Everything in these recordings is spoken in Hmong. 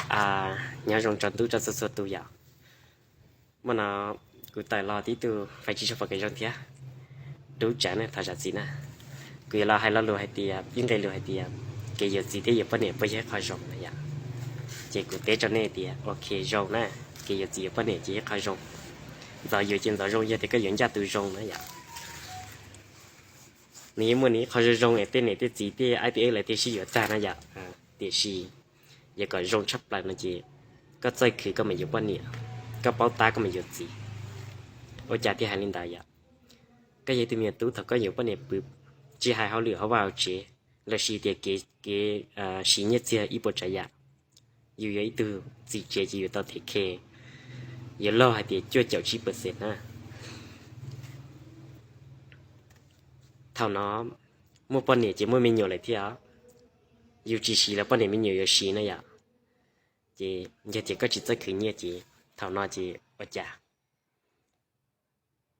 Nyob zoo tsaus ntuj rau txhua txhua tus yom. Muaj no kuv tawm los tib tug fais tsis tshua pom kev zoo thiab. Dub tsawv ne, thov zam txim na. Kuv yuav los hais lo lus hais tias ib nqe lus hais tias kev yuav txiv thiab yuav poj niam puas yog ib qho zoo na yom. Ces kuv teb rau nej tias ok, zoo na. Kev yuav txiv yuav poj niam ces ib qho zoo. Ntxov yuav ces ntxov zoo yog tias koj yuav ncaj tus zoo na yom. Nws yeej muaj nws ib qho zoo zoo es tej niam tej txiv tej aib tej ev lawv thiaj sib yuav tag na yom. Tiam sis yog kom zoo tshaj plaws no ces koj txawj khwv koj mam yuav poj niam, koj paub tab koj mam yuav txiv. Ua cas thiaj hais li ntawd yom? Koj yog ib tug me nyuam tub, thaum koj yuav poj niam pw, tsis hais hauj lwm hauv vaj hauv tsev lossis tias kev, kev siv nyiaj txiag ib puas tsav yam, yus yog ib tug txiv tsev ces yus tau them khe yuav log hais tias cuaj caum tsib percent na. Thaum no muaj poj niam ces muaj me nyuam lawm thiab. Yus tsis siv los poj niam me nyuam yuav siv na yom. Ces yog tias koj tsis txawj khwv nyiaj ces thaum no ces ua cas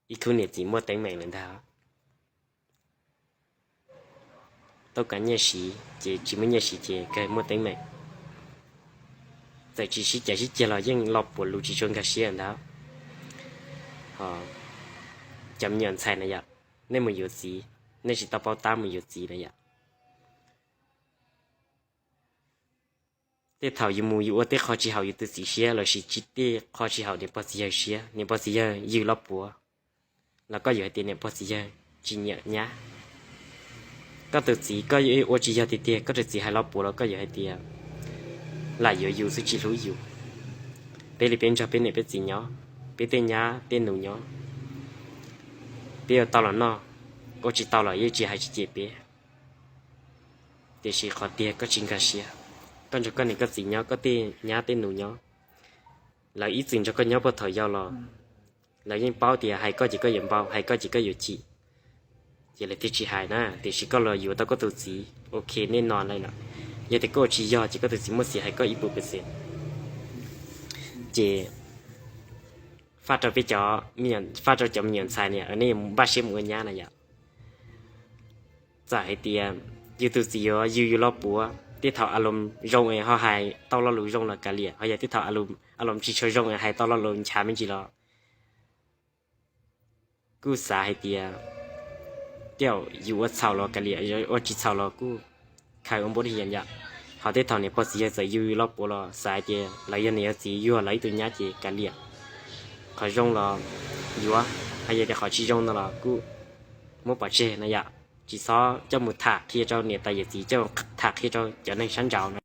ib khub niam txiv muaj teeb meem lawm ntag. Tau kav nyiaj siv ces tsis muaj nyiaj siv ces kawg muaj teeb meem. Txawm tsis sib cav sib ceg los yeej lo puav lus tsis tshua nkag siab ntag. Cov me nyuam ntxhais na yom, nej mus yuav txiv, nej tsis tau paub tab mus yuav txiv na yom. Tej thaum yus mus yus ua tej qho tsis haum yus tus txiv siab lossis tsis, tej qho tsis haum niam pog txiv yawg siab, niam pog txiv yawg yws lo puav los koj yuav hais tias niam pog txiv yawg tsis nyiam nyab. Koj tus txiv koj ua tsis yog tiag tiag, koj tus txiv hais lo puav los koj yuav hais tias lam yuav yus xwb tsis hlub yus. Peb li peb nrog peb niam peb txiv nyob, peb tej nyab tej nus nyob, peb ua tau los noj, ua tsis tau los yeej tsis hais tsis cem peb. Tiam sis qhov tiag koj tsis nkag siab. Koj nrog koj niam koj txiv nyob, koj tej nyab tej nus nyob, lawv ib txwm nrog koj nyob puag thaum yau los, lawv yeej paub tias hais koj ces koj yuav npau, hais koj ces koj yuav chim, ces lawv thiaj tsis hais na. Tiam sis koj los yuav tau koj tus txiv, ok, nej no lawm, yog tias koj ua tsis yog ces koj tus txiv muaj xiv hais koj ib puas percent. Ces faj rau peb cov, faj rau cov me nyuam ntxhais niam, nej npaj siab mus ua nyab na yom. Txawm hais tias yus tus txiv yuav yws yus lo puav, tej thaum a loos zoo es ho hais tau lo lus zoo los kav liam, ho yog tej thaum a loos tsis tshua zoo es hais tau lo lus nchav me ntsis los kuj xav hais tias tej zaum yus ua txhaum los kav liam, ua tsis txhaum los kuj khaws ua npaub yam yom. Ho tej thaum niam pog txiv yawg txawm yws yus lo puav los xav hais tias lawv yog niam yog txiv, yus yog lawv ib tug nyab ces kav liam. Qhov zoo los yuav, ho yog tias qhov tsis zoo no los kuj muab pov tseg na yom. Tsis txhob coj mus tham qhia rau niam tais yawm txiv, coj mus tham qhia rau cov neeg sab nraud na.